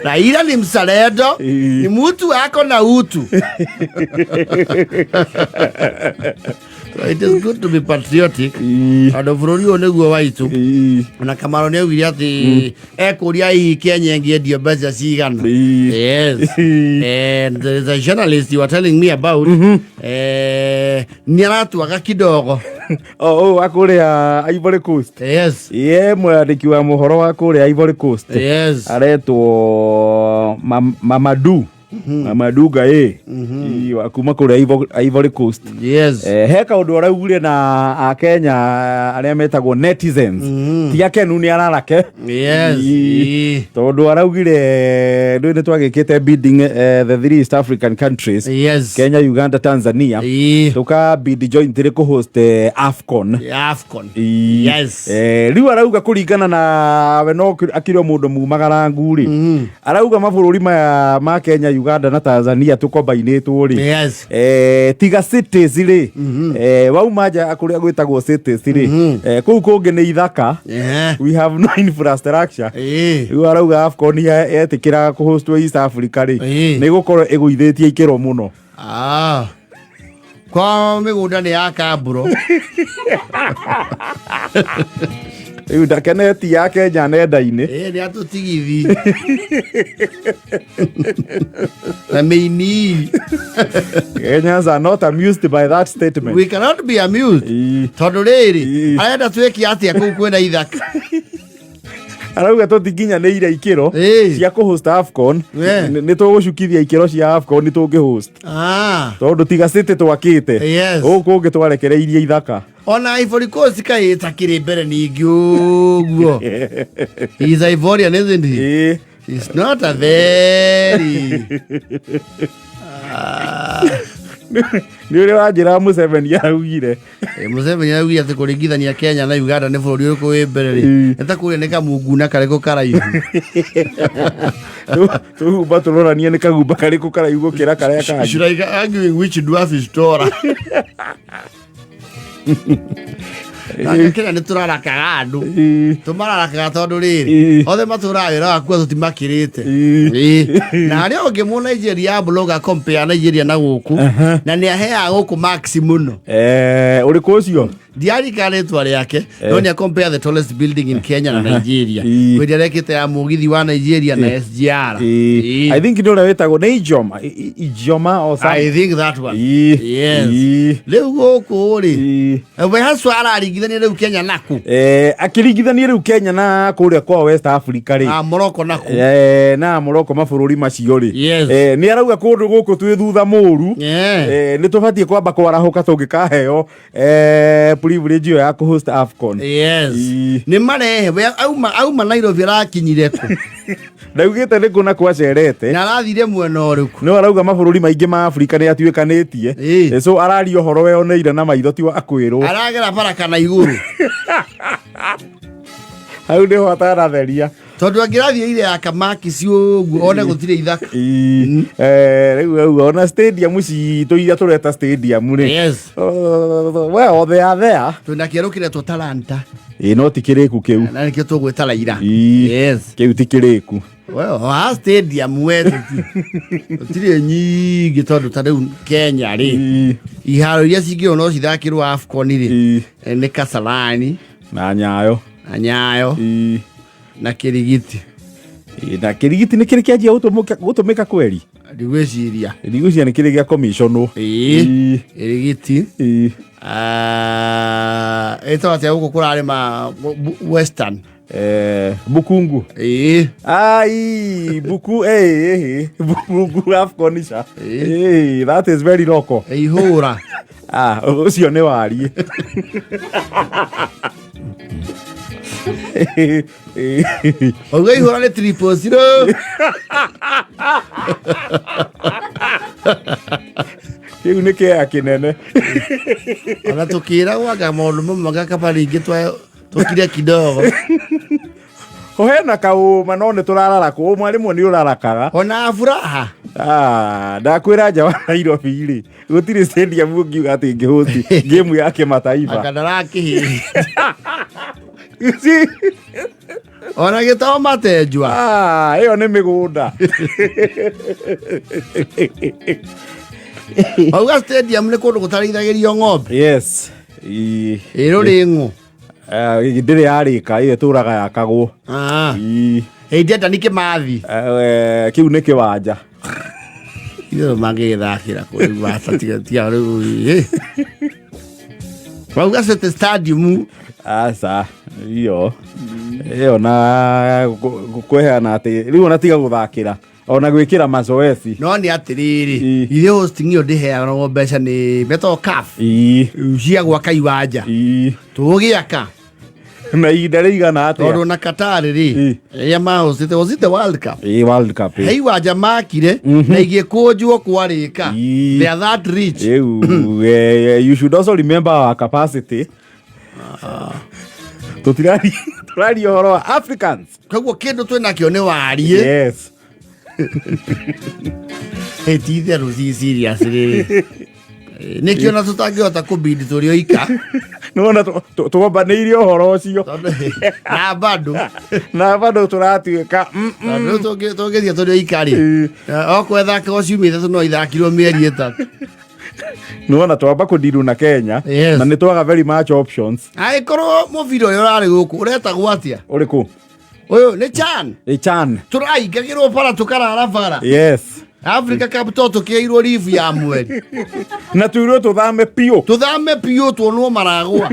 Raila ni mzalendo, ni mtu ako na utu. So it is good to be patriotic. Tondũ bũrũri ũyũ nĩguo waitũ. Na Kamaro nĩ augire atĩ ekũria hihi Kenya ĩngĩendio mbeca cigana. Yes. And there is a journalist you are telling me about. Nĩ aratuaga kidogo. Oh, wa kũrĩa Ivory Coast. Yes. Ye mwandĩki wa mohoro wa kũrĩa Ivory Coast. Yes. Aretwo Mamadou. Mamadou Gaye. Wa kuma kũrĩa Ivory Coast. Yes. He kaũndũ araugire na Akenya arĩa metagwo netizens. Ti akenu nĩ ararake. Yes. Tondũ araugire ndũĩ nĩ twagĩkĩte bidding the three East African countries. Yes. Kenya, Uganda, Tanzania. Tuka bid jointly kũ host AFCON. AFCON. Yes. Rĩu arauga kũringana na we no akĩrĩ o mũndũ mumagarangu rĩ. Arauga mabũrũri maya ma Kenya, Uganda na Tanzania tũkombainĩtwo rĩ. Yes. Tiga cities rĩ. Wauma nja kũrĩa gwĩtagwo cities rĩ. Kũu kũngĩ nĩ ithaka. We have no infrastructure. Rĩu arauga AFCON yetĩkĩra kũhostwo East Africa rĩ. Nĩ gũkorwo ĩgũithĩtie ikĩro mũno. Kwa mĩgũnda nĩ ya kamburo. Rĩu ndakeneti ya Kenya nenda-inĩ. Nĩ atũtigithi. Na mĩini. Kenyans are not amused by that statement. We cannot be amused. Tondũ rĩrĩ, arenda twĩke atĩa kũu kwĩna ithaka? Arauga tũtikinyanĩire ikĩro cia kũhost AFCON. Nĩ tũgũcukithia ikĩro cia AFCON nĩ tũngĩhost. Tondũ tiga city twakĩte. Yes. Gũkũ kũngĩ twarekereirie ithaka. Ona Ivory Coast kaĩ ĩtakĩrĩ mbere ningĩ ũguo. He's Ivorian, isn't he? He's not a very Nĩ ũrĩa wanjĩra Museveni araugire. Museveni araugire atĩ kũringithania Kenya na Uganda nĩ bũrũri ũrĩkũ wĩ mbere rĩ. Nĩ ta kũrĩa nĩ kamunguna karĩkũ karaihu. Tũgumba tũroranie nĩ kagumba karĩkũ karaihu gũkĩra karĩa kangĩ. Should I arguing which dwarf is taller? Nake Kenya nĩ tũrarakaga andũ. Tũmararakaga tondũ rĩrĩ, othe matũraga wĩra waku tũtimakĩrĩte. Na harĩa ũngĩ mũ Nigeria blogger compare Nigeria na gũkũ, na nĩ aheaga gũkũ max mũno. Ũrĩkũ ũcio? Ndiarika rĩtwa rĩake, no nĩ compare the tallest building in Kenya na Nigeria. Ii. Kwĩ arekĩte ya mũgithi wa Nigeria na SGR. Ii. Ii. I think nĩ ũrĩa wĩtagwo nĩ Ijoma Ijoma or I something. think that one. Ii. Yes. Ii. Rĩu gũkũ rĩ, Ii. we haswa araringithania rĩu Kenya naku? Akĩringithania rĩu Kenya na kũrĩa kwa West Africa rĩ. Ah, Morocco naku? Na Morocco, mabũrũri macio rĩ. Yes. Nĩ arauga kũndũ gũkũ twĩ thutha mũru. Yeah. Nĩ tũbatiĩ kwamba kwarahũka tũngĩkaheo privilege ĩyo ya kũhost AFCON. Yes. Ii. Nĩ marehe we auma Nairobi, arakinyire kũ? Ndaugĩte nĩ kũna kwacerete. Na arathire mwena ũrĩkũ? No arauga mabũrũri maingĩ ma Afrika nĩ atuĩkanĩtie. Ii. So araria ũhoro weoneire na maitho, ti wa kwĩrwo. Aragera bara kana igũrũ? Hau nĩho atanatheria. Tondũ angĩrathiĩ ile ya Kamakisi ũguo one gũtirĩ ithaka. Ii. Rĩu auga ona stadium citũ iria tũreta stadium rĩ, well, they are there. Twĩna kĩerũ kĩretwo Talanta. Ĩ, no ti kĩrĩku kĩu. Na nĩkĩo tũgwĩta Raila. Ii. Yes. Kĩu ti kĩrĩku. Well, ha stadium we tũtirĩ nyingĩ, tondũ ta rĩu Kenya rĩ, iharo iria cingĩrwo no cithakĩrwo AFCON rĩ, Ii. nĩ Kasarani na Nyayo. Na Nyayo. Ii. Na Kĩrigiti. Ii, na Kĩrigiti nĩ kĩrĩ kĩanjia gũtũmĩka kweri? Ndigwĩciria. Ndigwĩciria nĩ kĩrĩ gĩa commissionwo. Ĩĩ. Kĩrigiti. Ii. Ah, ĩtagwo atĩa gũkũ kũrarĩ ma Western? Bukungu. Ĩĩ. Ai, Buku, Bukungu AFCON ica. That is very local. Ihũra. Ah, ũcio nĩ wariĩ. Auga ihũra nĩ 000. Kĩu nĩ kĩea kĩnene. Ona tũkĩragwo anga maũndũ mamwe gakaba rĩngĩ tũkire kidogo. Hena kaũma no nĩ tũrararaka ũma, rĩmwe nĩ ũrarakaga. Ona furaha. Ah, ndakwĩra nja wa Nairobi rĩ, gũtirĩ stadium ũngiuga atĩ ĩngĩhost game ya kĩmataifa. Anga ndarakĩhĩ. You see? Ona gĩtoo matenjwa. Ah, ĩyo nĩ mĩgũnda. Auga stadium nĩ kũndũ gũtarĩithagĩrio ng'ombe. Yes. Ĩ rũrĩng'ũ? Ndĩrĩ yarĩka, ĩyo ĩtũraga yakagwo. Ah. Ii. Ĩ ndenda nĩ Kĩmathi? Kĩu nĩ kĩwanja. Ithuĩ mangĩgĩthakĩra kũ rĩu? Aca, tiga tiga rĩu. Ĩ. Wauga City Stadium. Aca, iyo na kweheana atĩ rĩu ona tiga gũthakĩra, ona gwĩkĩra mazoezi. No nĩ atĩrĩrĩ, Ii. ithuĩ hosting ĩyo ndĩheanagwo mbeca nĩ metagwo CAF cia gwaka iwanja. Tũgĩaka Na ihinda rĩigana atĩa? Tondũ na Qatar rĩ, rĩrĩa mahostĩte, was it the World Cup? Ii, World Cup, ii. He iwanja makire na igĩkũnjwo kwarĩka. They are that rich. Rĩu you should also remember our capacity. Tũtiraria, tũraria ũhoro wa Africans. Koguo kĩndũ twĩnakĩo nĩ wariĩ. Yes. Ĩ ti itherũ, ci serious rĩrĩ, nĩkĩo na tũtangĩhota kũbindi tũrĩ oika. Nĩwona twambanĩirie ũhoro ũcio. Na bado na bado tũratuĩka Tondũ rĩu tũngĩthiĩ tũrĩ oika rĩ, okorwo ĩthakagwo ciumia 3, no ithakirwo mĩeri 3. Nĩwona twamba kũndiru na Kenya. Yes. Na nĩ twaga very much options. Angĩkorwo mũbira ũrĩa ũrarĩ gũkũ ũretagwo atĩa? Ũrĩkũ? Ũyũ nĩ CHAN. Ĩ, CHAN. Tũraingagĩrwo bara, tũkarara bara. Yes. Africa Cup to tũkĩirwo ribu ya mweri. Na tuirwo tũthame piũ. Tũthame piũ, tuonwo maragwa.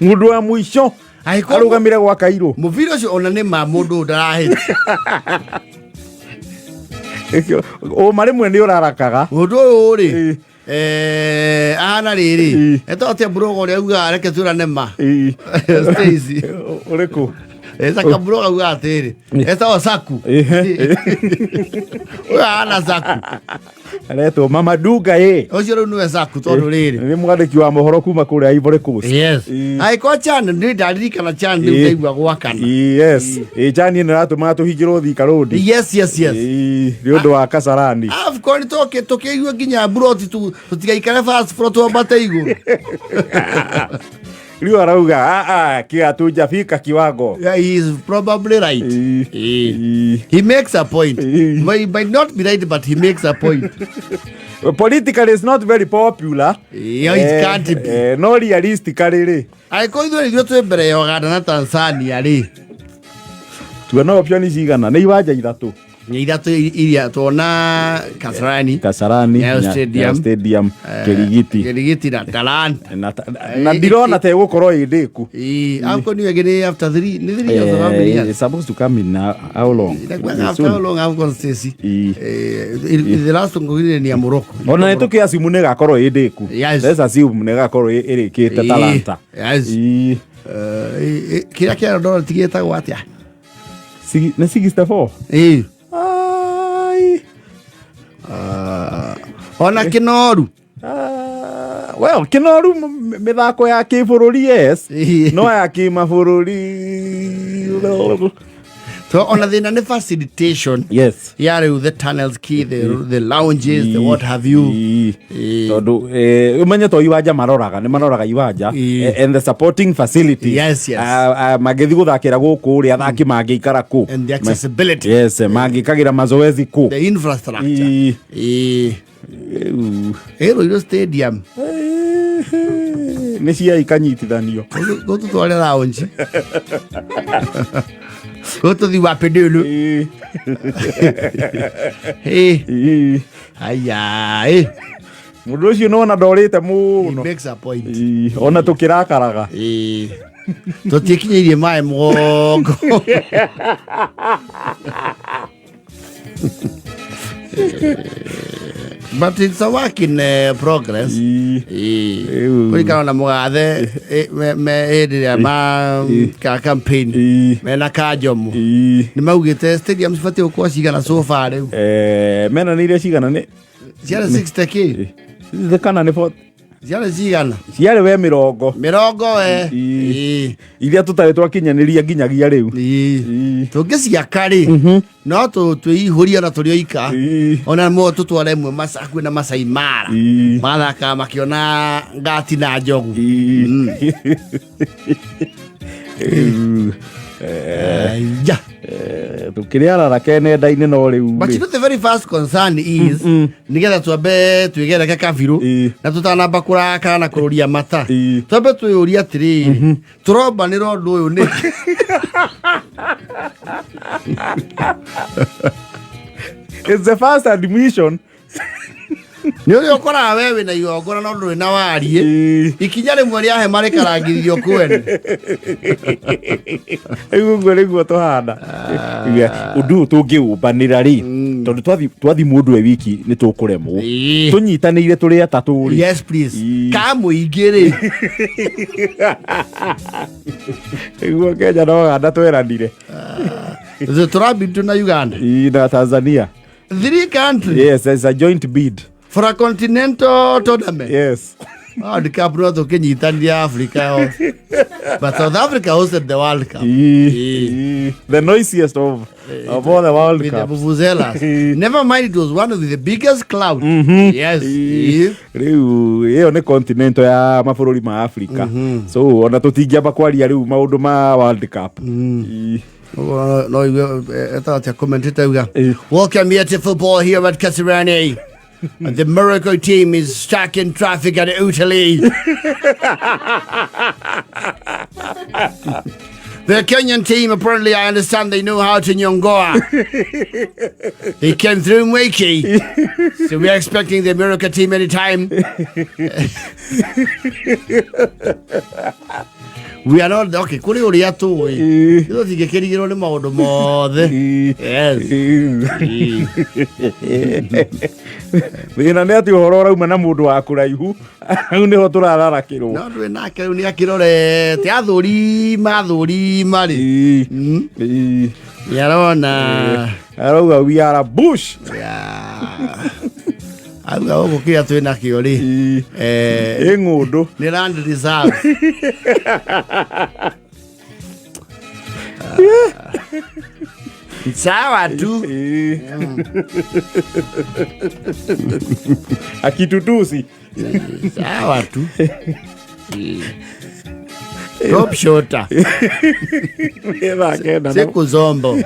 Mũndũ wa mũico Angĩkorwo arũgamire gwa kairũ. Mũbira ũcio ona nĩ ma mũndũ ndarahĩtia. Ũma rĩmwe nĩ ũrarakaga. Mũndũ ũyũ rĩ, ahana rĩrĩ, etagwo atĩa mburoga ũrĩa augaga reke twĩrane ma? Stacy. Ũrĩkũ? Saka mburoga augaga atĩrĩ, etagwo Saku. Ũyũ ahana Saku. Aretwo Mamadou Gaye. Ũcio rĩu nĩwe Saku, tondũ rĩrĩ nĩ mwandĩki wa mohoro kuma kũrĩa Ivory Coast. Yes. Angĩkorwo CHAN, nĩ ndaririkana CHAN rĩu, ndaigua gwakana. Yes, ĩ CHAN nĩ ĩratũmaga tũhingĩrwo Thika Road. Yes. Nĩ ũndũ wa Kasarani. AFCON tũkĩigua nginya mburoti tũtigaikare first floor, twambate igũrũ. Rĩu arauga, "Ah, ah, hatujafika kiwango." Yeah, he is probably right. He makes a point. He might not be right, but he makes a point. Politically it's not very popular. Yeah, it can't be. No realistically rĩ, Angĩkorwo ithuĩ ithuĩ twĩ mbere ya Uganda na Tanzania rĩ, tuona option cigana nĩ iwanja ithatũ. Nĩ ithatũ iria tuona Kasarani, Kasarani, Nyayo Stadium. Nyayo Stadium, Kirigiti. Kirigiti na Talanta. Na ndirona ta ĩgũkorwo ĩ ndĩku. Ĩĩ, AFCON ĩyo ĩngĩ nĩ after three, nĩ 3 years or how many years? It's supposed to come in how long? Inakuanga after how long AFCON, Stacy? Ĩĩ. The last one ngũgire ni ya Morocco. Ona nĩ tũkĩ assume nĩ ĩgakorwo ĩ ndĩku. Yes. Let's assume nĩ ĩgakorwo ĩrĩkĩte Ĩĩ, Talanta. yes. Ĩĩ. Kĩrĩa kĩa Eldoret gĩtagwo atĩa? Nĩ 64? Ĩĩ. Ai. Ona Kĩnoru. Ah, well, Kĩnoru mĩthako ya kĩbũrũri, yes. Ĩĩ. No ya kĩmabũrũri. So ona thĩna nĩ facilitation ya rĩu the tunnels key, the lounges, the what have you. Ĩĩ. Ĩĩ. Tondũ ũmenye to iwanja maroraga, nĩ maroraga iwanja Ĩĩ. and the supporting facilities. Yes. Ah, ah, mangĩthiĩ gũthakĩra gũkũ rĩ, athaki mangĩikara kũ? And the accessibility. Yes, mangĩkagĩra mazoezi kũ? The infrastructure. Ĩĩ. Ĩĩ. Rĩu, Ĩ Ruiru Stadium. Nĩ cia ikanyitithanio. Gũtũtware lounge. Gũtũthi wa Pedulu. Ĩĩ. Ĩ. Ĩĩ. Aya. Ĩ. Mũndũ ũcio nĩwona ndorĩte He mũno. makes a point. Ĩĩ, ona tũkĩrakaraga. Ĩĩ. Tũtiĩkinyĩirie maĩ mũgongo. But it's a work in progress. Ĩĩ. Ĩĩ. Ĩu. Kũringana na mũgathe me hĩndĩ ĩrĩa ma ka campaign Ĩĩ. mena kanjomo Ĩĩ. nĩ maugĩte stadium cibatiĩ gũkorwo cigana so far rĩu? Mena nĩ iria cigana nĩ Ciarĩ 60 k. Kana nĩ 40? Ciarĩ cigana? Ciarĩ we 40. 40 we. Ĩĩ. Ĩĩ. Iria tũtarĩ twakinyanĩria nginyagia rĩu. Ĩĩ. Ĩĩ. Tũngĩciaka rĩ, no twĩihũrie ona tũrĩ oika. Ĩĩ. Ona mo tũtware ĩmwe hakuhĩ na Masai Mara. Ĩĩ. Mathakaga makĩona ngati na njogu. Ĩĩ. Rĩu, Aya. Tũkĩrĩ ararake nenda-inĩ no rĩu But rĩ. you know the very first concern is nigetha twambe twĩgereke kabirũ Ĩĩ. na tũtanamba kũrakara na kũrũria mata, Ĩĩ. twambe twĩyũrie atĩrĩrĩ, tũrombanĩra ũndũ ũyũ nĩkĩ? It's the first admission. Nĩ ũrĩa ũkoraga we wĩna igongona no ndũrĩ na wariĩ. Ĩĩ. Ikinya rĩmwe rĩa hema rĩkarangithio kwene. Rĩu ũguo nĩguo tũhana. Ũndũ ũyũ tũngĩũmbanĩra rĩ, tondũ twathi mũndũ e wiki nĩ tũkũremwo. Ĩĩ. Tũnyitanĩire tũrĩ atatũ rĩ. Yes, please. Ĩĩ. Ka mũingĩ rĩ. Nĩguo Kenya na Uganda tweranire. Tũrabindũ na Uganda. Ĩĩ, na Tanzania. Three countries Yes, it's a joint bid. For a continental tournament. Yes. World Cup no tũkĩnyitanĩria Africa yothe. But South Africa hosted the World Cup. Ĩĩ. Ĩĩ. The noisiest of all the World With the Cups. vuvuzelas. Never mind, it was one of the biggest cloud. Yes. Ĩĩ. Rĩu ĩyo nĩ continental ya mabũrũri ma Africa, so ona tũtingĩamba kwaria rĩu maũndũ ma World Cup. Ĩĩ. No, no, etaga atĩa commentator uga? Ĩĩ. "Welcome here to football here at Kasarani. The Morocco team is stuck in traffic at Italy. The Kenyan team, apparently, I understand they know how to nyongoa. They came through Mwiki. So we are expecting the America team anytime. We are not okay." Kũrĩ ũrĩa tũĩ. Ĩĩ. Ithuĩ tũtingĩkĩrigĩrwo nĩ maũndũ mothe. Ĩĩ. Yes. Ĩĩ. Thĩna nĩ atĩ ũhoro ũrauma na mũndũ wa kũraihu, hau nĩho tũrararakĩrwo. No ndwĩ nake rĩu nĩ akĩrorete athũrima athũrima rĩ. Ĩĩ. Ĩĩ. Nĩ arona. Arauga we are a bush. Auga gũkũ kĩrĩa twĩ nakĩo rĩ, Ĩĩ. Ĩ ng'ũndũ. Nĩ land reserve. Sawa tu. Ĩĩ. Akitutusi. Sawa tu. Top shota. Thaa 9. Siku zombo.